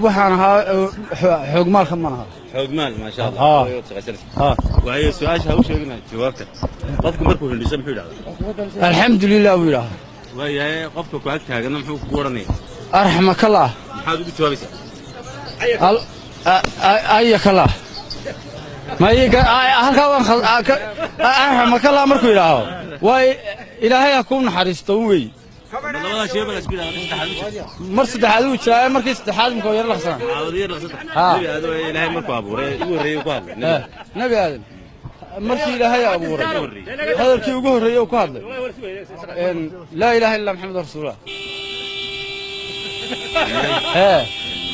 Waxaan ahaa xoogmaalka man ahaa. Xoogmaal, maasha Allah. Waayo, su-aasha ha u sheegina jawaabta. Qofku markuu hindhiso muxuu yidhahdaa? Alxamdulilah buu yidhaahaa. Waayahay, qofka ku ag taagana muxuu kugu odhanaya? Arxamakallah. Maxaad ugu jawaabaysaa? Ayakallah halkaa waan arxamakallah markuu yidhaaho, waay Ilaahay ha kuu naxariisto wey. Labadaa shay baa la isku yidhahdaa, saddexaad u jirta. Mar saddexaad uu jiraa, markii saddexaad imka yar laqsana. Caawadiyo dhaqsata. Nebi Aadam ee Ilaahay markuu abuuray ugu horreeyey ku hadlay. Nebi Aadam markii Ilaahay abuuray, hadalkii ugu horreeyey uu ku hadlay, laa ilaaha illa Maxamed rasuulullah.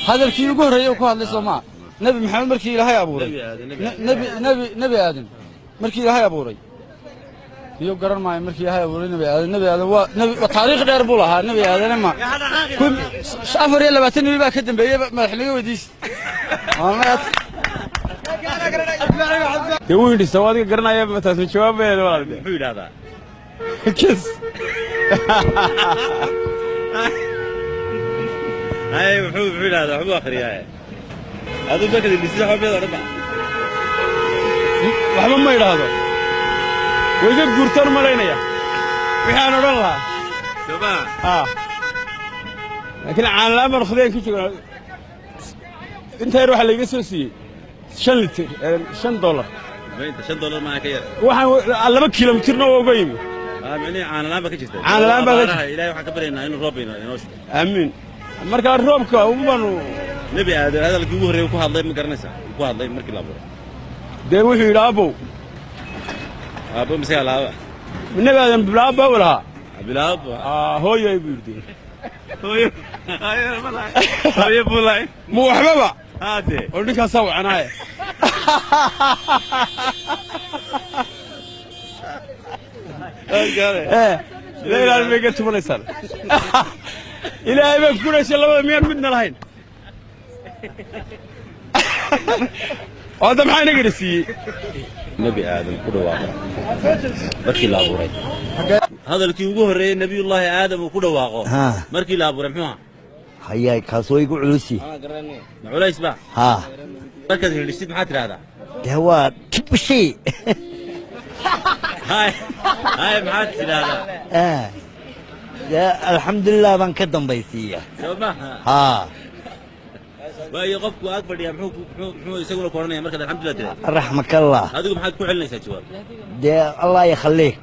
Hadalkii ugu horreeyey uu ku hadlay soo maa Nebi Maxamed markii Ilaahay abuuray? Nebi Nebi Nebi Aadam markii Ilaahay abuuray iyo garan maayo. Markii Ilaahay abuuray Nebi Aadam, Nebi Aadam waa nebi, taariikh dheer buu lahaa Nebi Aadam, ma 24 nebi baa ka dambeeyey. Madax naga weydiis. Dee wuu hindhisa, waa adiga garanaya taas ma jawaabeeda walaal. Muxuu yidhahdaa? Kis. Hay, muxuu yidhahdaa? Waxbuu akhriyaa. Aduu markaad hindhisida waxba miyaad odhan ba? Waxba ma idhaahdo, way ka guurtaan malaynaya wixii aan odhan lahaa. Sooma? Laakiin caanla'aan baan khudeen ku joognaa. Inta yar waxaa layga soo siiyey 5 litir, $5. Maynta $5 maaha ka yar. Waxaan 2 kilomitirna waa uga yimi. Micnihi caanala'aan baa ka jirta. Caano la'aan baa ka jirta. Ilaahay waxaan ka baryaynaa inuu roob inoo shubo. Aamiin. Markaa roobka ugu baanu. Nebi Aadam hadalkii ugu horreeyey ku hadlay ma garanaysaa? Ku hadlay markii la abuuray. Dee wuxuu yidhi abow. Aabbo mise alaaba? Nebi Aadam bilaab baa u lahaa. Bilaab. Hooyoy buu yidhi. Hooyo, hooyo buu lahay. Ma waxbaba haade oo ninkaasaa wacanaaye. La ilaali bay ga tumanaysaan. Ilaahay baa ku dhashay, labada miyaan midna lahayn? Oo hadda maxaa inaga siiyey? Nebi Aadam ku dhawaaqo markii la abuuray, hadalkii ugu horreeyey Nebiyullaahi Aadam uu ku dhawaaqo markii la abuuray muxuu ahaa? Hayaay, kaas waa igu culusi. Ma culays ba? Haa. Markaad hindhisid maxaad tidhahdaa? Dee waa tibshi. Hay hay, maxaad tidhahdaa? Dee alxamdulilah baan ka dambaysiiya. Soo maha? Haa. Waayo, qofku ag fadhiyaa muxuu isaguna ku odhanaya markaad alxamdulilah tidhahdo? Raxmakallah. Adigu maxaad ku celinaysaa jawaab? Dee allah yakhaliik.